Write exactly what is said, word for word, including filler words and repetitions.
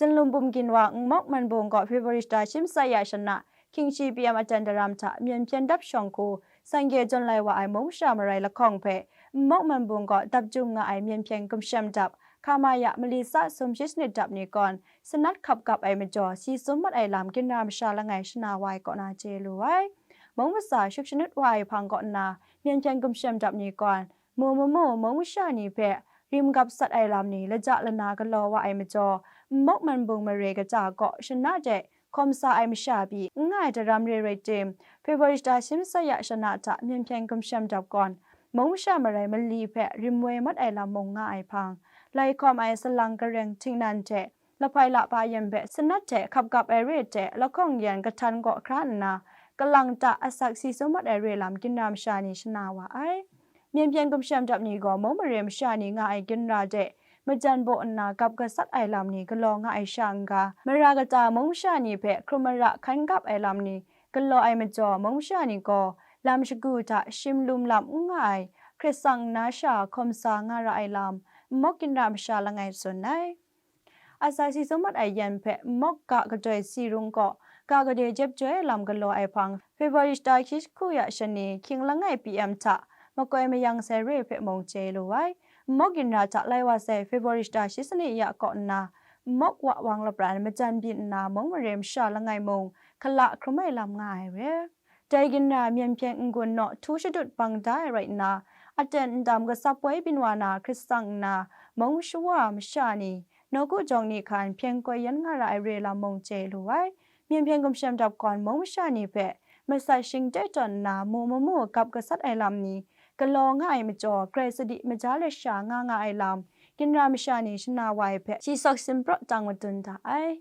Zinlum bum gin wa Nmawk Manbung gaw February shata shi masai ya shana, hkying shi P M aten daram hta Myen hpyen dap shawng hku sangye jawn lai wa ai mung masha marai lahkawng hpe, Nmawk Manbung gaw dap jung nga ai Myen hpyen gumshem dap, hka ma ya mali tsa sum shi sanit dap ni gawn, sanat hkap gap ai majaw, si sum mat ai lam ginra masha langai shana wa ai kaw na chye lu ai. Mung matsa shuk shanut wa ai hpang kaw nna, Myen hpyen gumshem dap ni gawn, mu mamu mung masha ni hpe rim gap sat ai lam ni laja lana galaw wa ai majaw, Nmawk Manbung mare kaja kaw shana de hkawm sa ai masha pyi n nga ai daram re rai tim, February shata shi masai ya shana hta Myen hpyen gumshem dap gawn, mung masha marai mali hpe rim woi mat ai lam mung nga ai hpang, lai hkawm ai salang gareng htingnan hte lahpai lahpa yen hpe sanat hte hkap gap ai re hte lahkawng yen kahtan gaw hkra nna, kalang ta asak si sum mat ai re lam ginra masha ni shana wa ai. Myen hpyen gumshem dap ni gaw mung mare masha ni nga ai ginra de majan baw nna gap gasat ai lam ni galaw nga ai sha n-ga, mara kata mung masha ni hpe hkrum mara hkan gap ai lam ni galaw ai majaw, mung masha ni gaw lam shagu hta shim lum lam n nga ai, hkrit tsang nna sha hkawm sa nga ra ai lam, Nmawk ginra masha langai tsun ai. Asak si sum mat ai yan hpe Nmawk ga gadoi si rung gaw, ga gadoi jep joi ai lam galaw ai hpang, February shata shi hku ya shani hkying langai P M hta makoi mayang sai re hpe mung chye lu ai. Nmawk ginra hta lai wa sai February shata shi sanit ya kaw nna, Nmawk wa wang lapran majan byin nna mung mare masha langai mung hkala hkrum ai lam nga ai re. Dai ginra Myen hpyen n-gun naw htu shadut bang da ai rai nna, aten ndam gasap woi byin wa na hkrit tsang nna, mung shawa masha ni, nawku jawng ni hkan hpyen koi yan nga ra ai re lam mung chye lu ai. Myen hpyen gumshem dap gawn mung masha ni hpe masat shingtoi tawn nna, mu mamu gap gasat ai lam ni galaw nga ai majaw, grai sadi maja lasha nga nga ai lam, ginra masha ni shana wa ai hpe, si sawk sin prawt tang madun da ai.